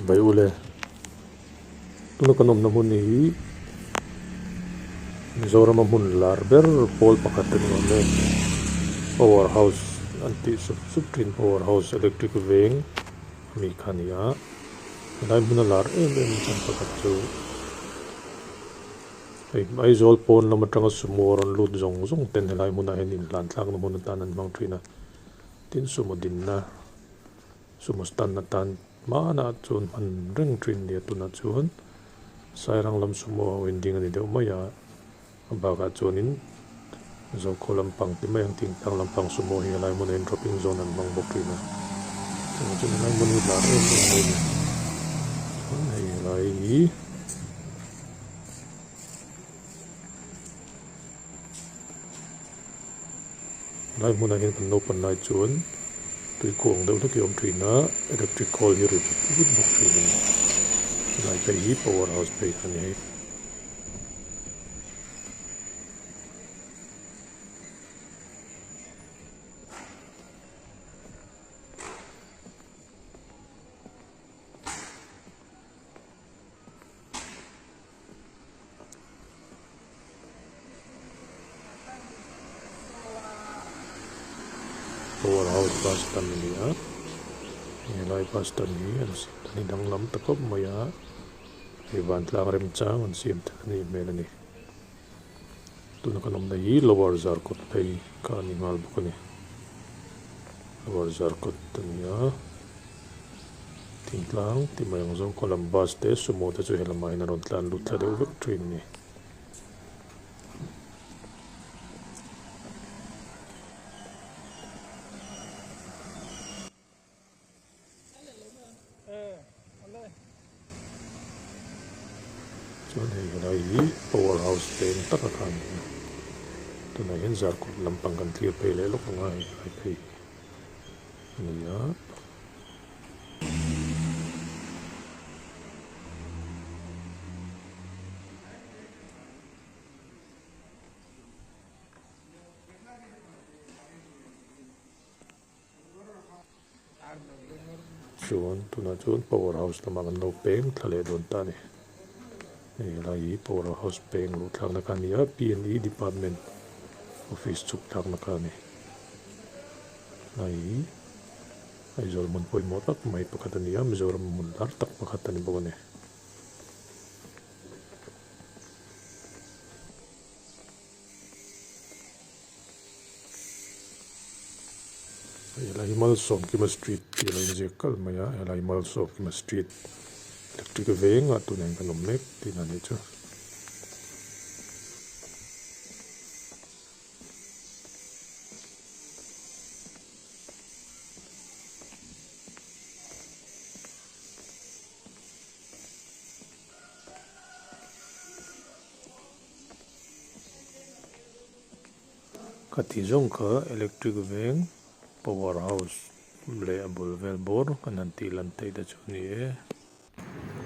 Bai ule tuna kan awmna hmun hi Mizorama hmun lar ber pawl pakhat a ni awm e power house an tih sup sup thin power house electric veng ami kha a ni a helai hmuna lar em em chan pakhat chu hei Aizawl pawn lam atanga sumo a rawn lut zawng zawng ten helai hmunah hian inhlan thlakna hmun atan an hmang thin a tin sumo dinna. Sumo stand atan hmanah chuan hman reng thin nia tunah chuan Sairang lam sumo ho in ding a ni deuh mai a, a bakah chuanin Zokhaw lampang ti mai ang thingtlang lampang sumo hi helai hmunah hian dropping zone an hmang bawk thin a, chuvang chuan helai hmun hi lar em em mai a ni. Chuan hei helai hi. Helai hmunah hian kan naupan lai chuan tui khuang deuh hlek hi a awm thin a, electric khawl hi ri vut vut bawk thin a ni. Helai phei hi power house phei kha a ni hei. Power house bus stand a ni a helai bus stand hi an siam dan hi danglam ta khawp mai a hei vantlang remchang an siam tel a nih hmel a ni tuna kan awmna hi lower zarkawt phei kha a ni nghal bawk a ni lower zarkawt a ni a. Thingtlang ti mai ang zawk a lam bus te sumo te chu helamah hian a rawn tlan lut thla deuh vek thin a ni. Chuan hei helai hi power house peng taka kha a ni a tunah hian zarkawt lampang kan thlir phei leh lawk ang a hei helai phei hi a ni a. Chuan tunah chuan power house lamah kan lo peng thla leh dawn ta a ni. Hei helai hi power house peng luh thlakna kha a ni a P and E department office chhuk thlakna kha a ni. Helai hi Aizawl hmun pawimawh tak mai pakhat a ni a Mizoram hmun lar tak pakhat a ni bawk a ni. Helai hi Malsawmkima street tih a lo inziak kalh mai a helai Malsawmkima street electric vengah tunah hian kan awm mek tihna a nih chu. Ka ti zawng kha electric veng power house leh a bul vel bawr kan han tih lan theih te chu a ni e.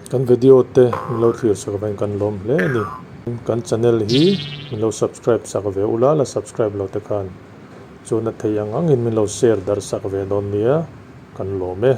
Kan video te min lo thlir sak avangin kan lawm hle a ni. Kan channel hi min lo subscribe sak ve ula la subscribe lo te khan chuan a thei ang angin min lo share darh sak ve dawn nia kan lawm e.